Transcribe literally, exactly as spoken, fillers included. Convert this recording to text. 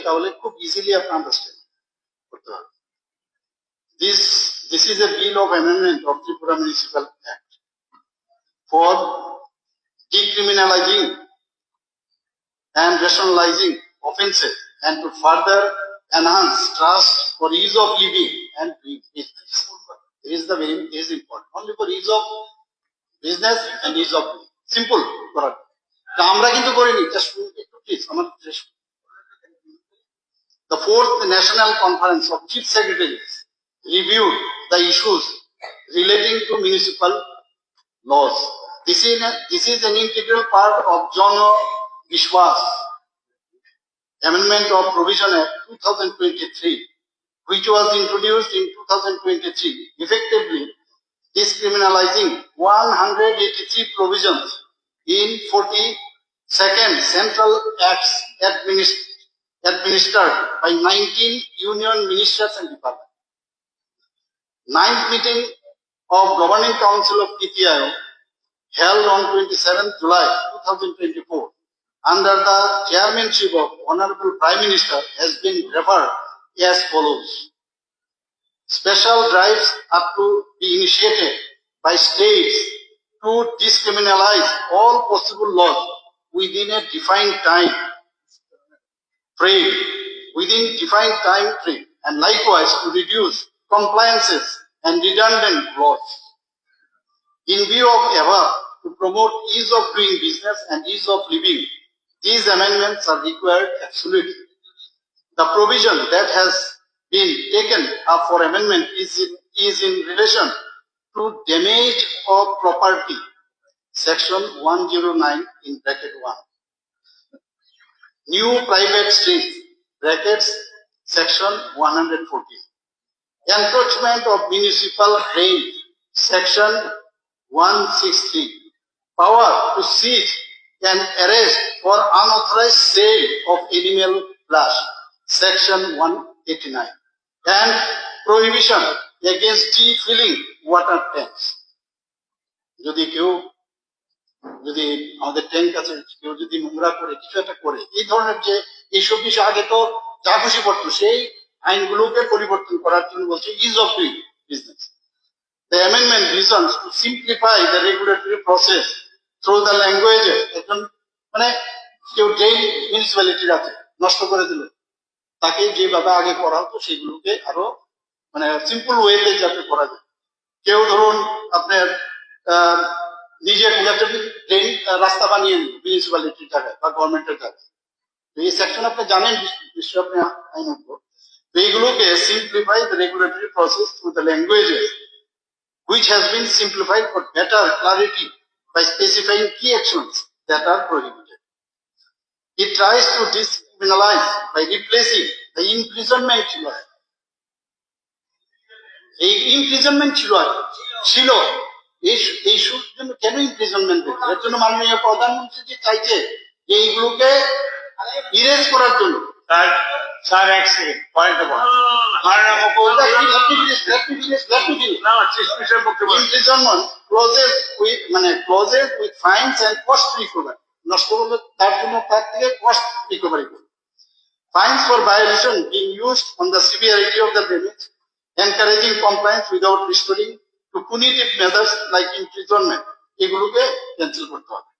তাহলে খুব ইজিলি আপনি আন্ডারস্ট্যান্ড করতে পারবেন। This this is a bill of amendment of Tripura Municipal Act for decriminalizing and rationalizing offences and to further enhance trust for ease of living and doing business. This is the very is important only for ease of business and ease of living. Simple করার। তা আমরা কিন্তু করিনি, জাস্ট একটু প্লিজ আমার The fourth National Conference of Chief Secretaries reviewed the issues relating to municipal laws. This is, this is an integral part of Jana Vishwas Amendment of Provision Act two thousand twenty-three, which was introduced in two thousand twenty-three, effectively decriminalizing one hundred eighty-three provisions in forty-second Central Acts administ- administered by nineteen union ministers and departments. Ninth meeting of Governing Council of Niti Aayog held on twenty-seventh July two thousand twenty-four under the chairmanship of Honorable Prime Minister has been referred as follows. Special drives are to be initiated by states to decriminalize all possible laws within a defined time frame, within defined time frame, and likewise to reduce compliances and redundant laws. In view of above, to promote ease of doing business and ease of living, these amendments are required absolutely. The provision that has been taken up for amendment is in, is in relation to damage of property, section one zero nine in bracket one. New private street, brackets, section one hundred fourteen. Encroachment of municipal range, section one sixty-three. Power to seize and arrest for unauthorized sale of animal flesh, section one eighty-nine. And prohibition against defilling water tanks. যদি কেউ যদি আমাদের ট্যাঙ্ক আছে, কেউ যদি নোংরা করে, কিছু একটা করে, এই ধরনের যে এইসব বিষয় আগে তো যা খুশি করতো, সেই আইনগুলোকে পরিবর্তন করার জন্য বলছে is of doing business. The amendment visions to simplify the regulatory process through the languages. একজন মানে কেউ ড্রেন মিউনিসিপ্যালিটির আছে, নষ্ট করে দিল, তাকে যেভাবে আগে করা হতো সেগুলোকে আরো মানে সিম্পল ওয়েতে যাতে করা যায়। কেউ ধরুন আপনার আহ, নিজে কোনো একটা ড্রেন রাস্তা বানিয়ে নিল মিউনিসিপ্যালিটির জায়গায় বা গভর্নমেন্টের জায়গায়, তো এই সেকশন আপনি জানেন নিশ্চয়, আপনি আইন অজ্ঞ। তো এইগুলোকে simplify the regulatory process through the languages which has been simplified for better clarity by specifying key actions that are prohibited. It tries to decriminalize by replacing the imprisonment law. এই ইমপ্রিজনমেন্ট ছিল আর কি। ছিল এই সু- এই সুর জন্য কেন ইমপ্রিজনমেন্ট দিতে? এর জন্য মাননীয় প্রধানমন্ত্রী যে চাইছে যে এইগুলোকে ইরেজ করার জন্য। স্যার, স্যার, এক সেকেন্ড, পয়েন্ট। মাননীয় মুখ্যমন্ত্রী, let me finish, let me finish, let me finish. না, না, চিফ মিনিস্টার বক্তব্য। Imprisonment clauses with মানে ক্লোজেস উইথ ফাইন্স এন্ড কস্ট রিকভারি। নষ্ট করলে তার জন্য তার থেকে কস্ট রিকভারি করবে। Fines for violation being used on the severity of the damage, encouraging compliance without resorting to punitive measures like imprisonment, এগুলোকে ক্যান্সেল করতে হবে।